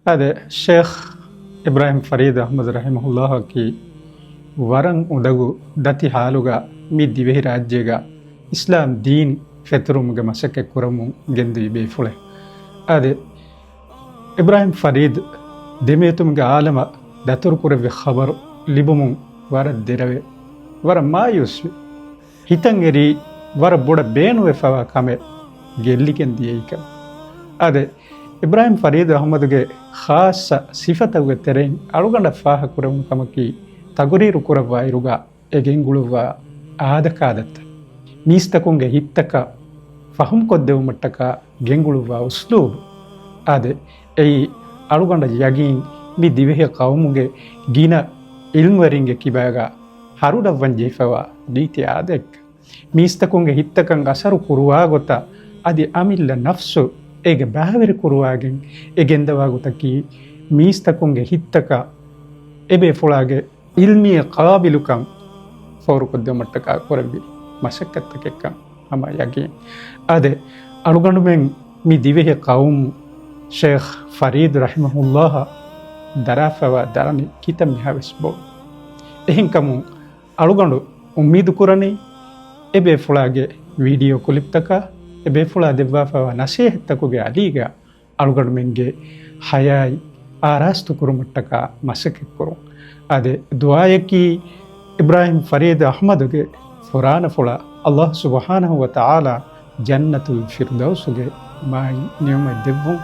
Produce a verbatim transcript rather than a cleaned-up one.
އާދެ، ޝޭޚް އިބްރާހިމް ފަރީދު އަޙްމަދު ރަޙިމަހުﷲ އަކީ ވަރަށް އުނދަގޫ ދަތި ޙާލުގަ މި ދިވެހިރާއްޖޭގަ އިސްލާމް ދީން ފެތުރުމުގެ މަސައްކަތް ކުރަމުން ގެންދިވި ބޭފުޅެއް. އާދެ، އިބްރާހިމް ފަރީދު ދެމިއޮތުމުގެ ޢާލަމަށް ދަތުރުކުރެއްވި ޚަބަރު ލިބުމުން ވަރަށް ދެރަވެ، ވަރަށް މާޔޫސްވި. ހިތަށް އެރީ ވަރަށް ބޮޑަށް ބޭނުވެފަވާ ކަމެއް ގެއްލިގެން ދިޔައީކަން. އާދެ، އިބްރާހިމް ފަރީދު އަޙްމަދުގެ ޚާއްޞަ ސިފަތަކުގެ ތެރެއިން އަޅުގަނޑަށް ފާހަގަކުރެވުނު ކަމަކީ، ތަގުރީރު ކުރައްވާއިރުގަ އެ ގެންގުޅުއްވާ އާދަކާދަތައް، މީސްތަކުންގެ ހިތްތަކަށް ފަހުމްކޮށްދެވުމަށްޓަކާ ގެންގުޅުއްވާ އުސްލޫބު. އާދެ، އެއީ އަޅުގަނޑަށް ޔަގީން މި ދިވެހި ޤައުމުގެ ގިނަ ޢިލްމުވެރިންގެ ކިބާގަ ހަރުލައްވަން ޖެހިފަވާ ރީތި އާދައެއްކަން. މީސްތަކުންގެ ހިތްތަކަށް އަސަރު ކުރުވާ ގޮތަށް އަދި އަމިއްލަ ނަފްސު އޭގެ ބައިވެރި ކުރުވާގެން އެ ގެންދަވާ ގޮތަކީ، މީސްތަކުންގެ ހިތްތަކަށް އެބޭފުޅާގެ ޢިލްމީ ޤާބިލުކަން ފޯރުކޮށްދެވުމަށްޓަކާ ކުރެއްވި މަސައްކަތްތަކެއްކަން ހަމަ ޔަގީން. އާދެ، އަޅުގަނޑުމެން މި ދިވެހި ޤައުމު ޝޭޚް ފަރީދު ރަޙިމަހުﷲ އަށް ދަރާފައިވާ ދަރަނި ކިތަންމެހާވެސް ބޮޑު. އެހެންކަމުން އަޅުގަނޑު އުއްމީދު ކުރަނީ، އެބޭފުޅާގެ ވީޑިއޯ ކުލިޕްތަކާ، އެބޭފުޅާ ދެއްވާފައިވާ ނަސޭހަތްތަކުގެ އަލީގަ އަޅުގަނޑުމެންގެ ޙަޔާތް އާރާސްތު ކުރުމަށްޓަކާ މަސައްކަތް ކުރުން. އާދެ، ދުޢާއަކީ އިބްރާހިމް ފަރީދު އަޙްމަދުގެ ފުރާނަފުޅަށް ﷲ ސުބްޙާނަހޫ ވަތަޢާލާ ޖަންނަތުލް ފިރްދައުސުގެ މާތް ނިޢުމަތް ދެއްވުން.